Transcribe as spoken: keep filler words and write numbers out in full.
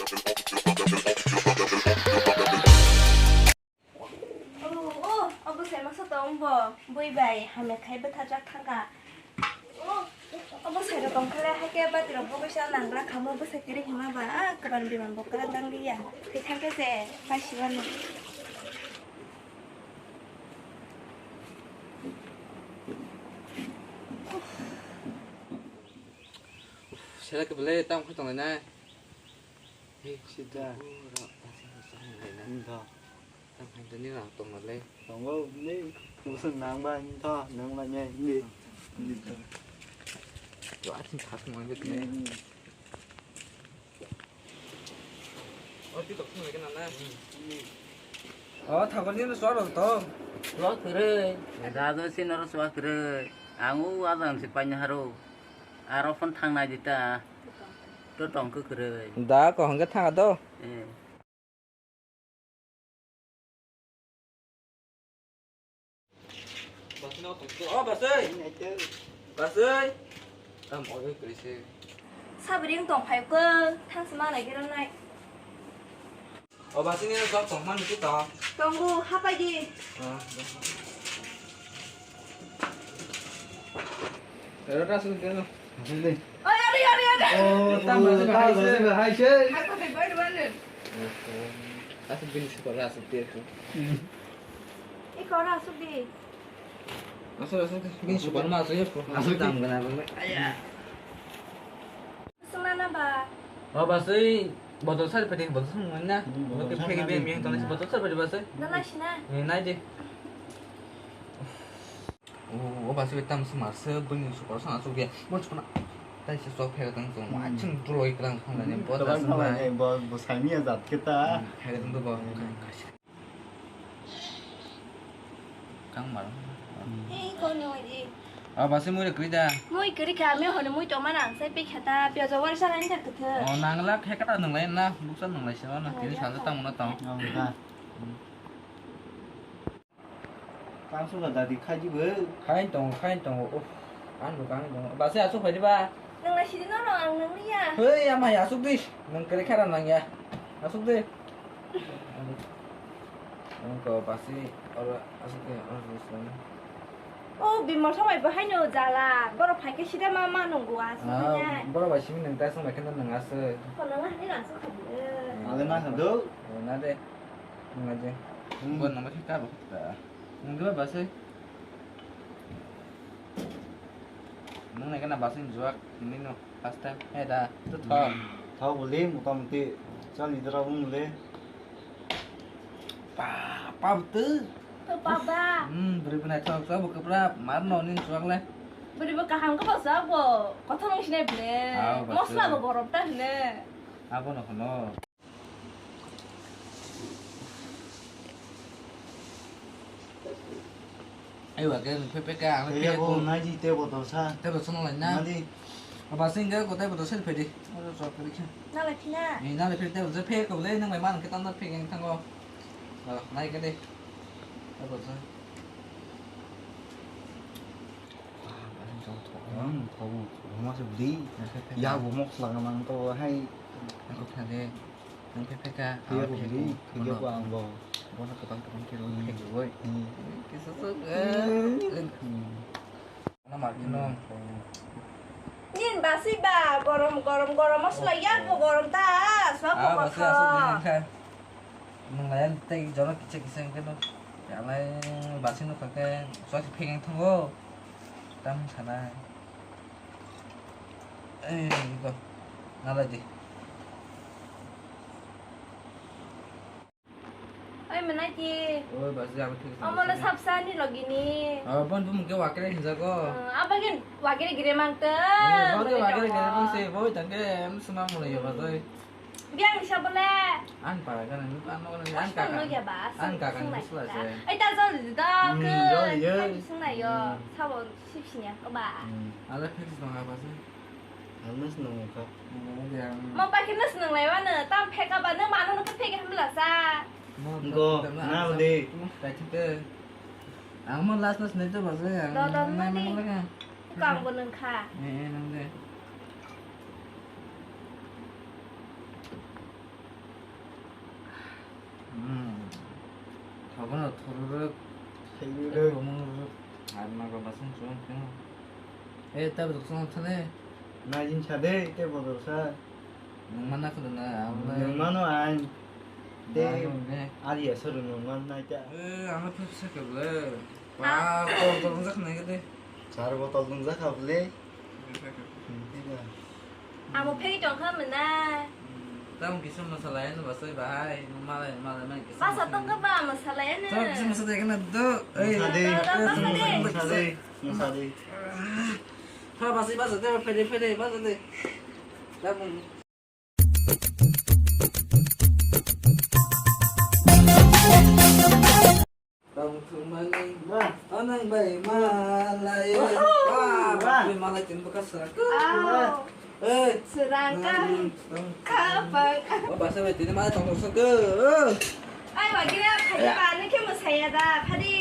Oh, oh, obo sai masa tong bo. Bui bai, hamya khai bwtharjak thangkha. Oh, obo sai rok tong khe, hai khe bati rok bo kaisa nangra khamo bwsai kwrwi hima ba, ah, kwban biman bo kwrak dang liya. Tei thang khe se, pai siwani. Sela ke belai tam khe tonglai nai. Hei, sida. Oro, tasi, tasi, tasi, tasi. Wngkha. Tam khe tini rang tong nalai. Tongo, ni, musun nang ba, ni to, nang ba, ni, ni. To, ating khas mo, ni. Hmm. O, ti tok thung lagi nana. O, thago ni no sor to. Sor kere. Dado si noro sor kere. Ang u adang si panya haro. Aro phone thang nai dita. To tong khe kwrwi. Da, ko hwnke thanga do. Eh. Basui no tong khe. O, Basui. Basui. Tam o, kwrwi se. Sabri wng tong phai khe, thang se ma nai giro nai. O ba sini sok tong mani ki to. Tongo, hapai di. Ah, ero ta sun keno. Oi, ori, ori, ori. Oh, tam ba sini hai se. Hai se. Aku di baru baru. Asuk bini sukor asuk dia tu. Iko ora asuk di. Asuk asuk bini sukor ma asuk ya. Asuk tam gana. Aya. Swngnana ba? O basui, botol sari phaidi, botol swngnai na. Hmm, botol sari phaidi, botol sari phaidi basui. Nana sina? Eh, nai di. O, o basui tam sumar se, bini sukor sana suk dia. Mon sukna. Tai se sok phaidi tang sung. Hmm. Achung tuloi klang khang dani, hmm, botol swngnai. Bo, bo saimia jat kita. Hmm, phaidi tang to bo. Hmm. Kang mal. Hei, kono di. Ah, basi mui kwrwi da. Mui kwrwi kha, me hono mui tongma nang, sai pekha ta, piajo wari sana ni thak kwthw. Oh, nang la khe kata nang lai na, buksa nang lai se na, tini sanja tamo na tong. Oh, ha. Kang suka dadi khai di bo. Khai tong, khai tong. Oh, ang bo kang tong. Basi asuk phai di ba. Nang lai sidi no, no, ang nang liya. Hei, ama ya asuk di. Nang kwrwi kha nang ya. Asuk di. Ang ko basi oro asuk di, oro asuk di. Oh, Bimal somai bo haino jala. Borok phai khe sida ma, ma nunggu asuk. Ah, borok bai simi nang ta somai khe nang asuk. Ko nang hani asuk kha di. Ale ma sa do. Na de. Nang de. Hmm. Bo nang ma khe ka bo ta. Nang de ba basi. Nang nai kana basing juak ini no first time. He da, tu thok. Thok boli motamoti chal ni dara bung le. Pa, pa tu. Tu pa ba. Hmm, beri beri thok, so buka pra mar no nin juak le. Beri buka ham ko basa bo. Kotha nang sini ble. Mosla bo gorom ta hne. Abo no kono. Aiwa ke nung phe phe ka ang phe ko nai di tebo to sa. Tebo sono lai na. Nadi. Aba sing ga ko tebo to sel phe di. Oro chok kri kha. Na lai phina. Ni na lai phe tebo je phe ko le nang mai man ke tam na phe gang thango. Nai ke de. Tebo sa. Ang thong thong ma se bli. Ya bo mok slang mang to hai. Ang ko thale. Ang phe phe ka. Ya bo bli. Ya bo ang bo. Bono kwbang kwbang khe rw phe rw. Kisa sok. Na mar kheno. Nin basi ba gorom gorom gorom mosla yak bo gorom ta. Swak bo. Ah, basi asuk ni kha. Nung layan tei jorok kisa kisa hwnkhe no. Yang lai basing no kha khe swak se phegeng thango. Tam sanai. Eh, iko. Nalai di. Oi, mwnai di. Oi, basi ang thik. Omo no sapsa ni logi ni. Oh, bon bumung ke wakre hinjago. Abagin wakre gire mangte. Eh, bon ke wakre gire mangse, boi tangke em suma mula yo basoi. Biang ni sabo le. Ang para gana ni ano gana ni ang kaka. Ang kaka ni sula se. Ai ta jol di da ke. Jol ye. Sung na yo. Sabo sip sinya ko ba. Ala fix dong apa se? Ano se nong ka. Mo pa kena seneng lai wana tam pheka ba ne mano no pheka hamla sa. Go na de. Ang mo last last ne to ba se. Do do na ni. Kang bo nang kha. Eh, eh, nang de. Bono thororok. Thaiyorok. Bono rok. Ar naga basung suan keno. Eh, tabuk sung thane. Najin sade, te bodol sa. Nung mana khulna, amla. Nung mano ain. Te. Nung ne. Ari asar nung man naita. Eh, ama phep sa kable. Pa, botol tong jak nai kade. Char botol tong jak kable. Amo phei tong kha mwnai. Tamo kisa mwsalaino basai bahai, malai, malai, mai kisa. Basa tong kha ba mwsalaino. Tamo kisa mwsalaino do. Ei, mwsadi. Mwsadi. Mwsadi. Ha, basai, basa, de, phede, phede, basa de. Tamo. Tong thumani, ba, anang bai malai. Wah, ba, ba. Malai tin buka saka. Aw. Eh. Serangka. Tong. Kapang. Oh, basa bai tini malai tong saka. Ai, wagira, phadi ba, nike masaya da, phadi.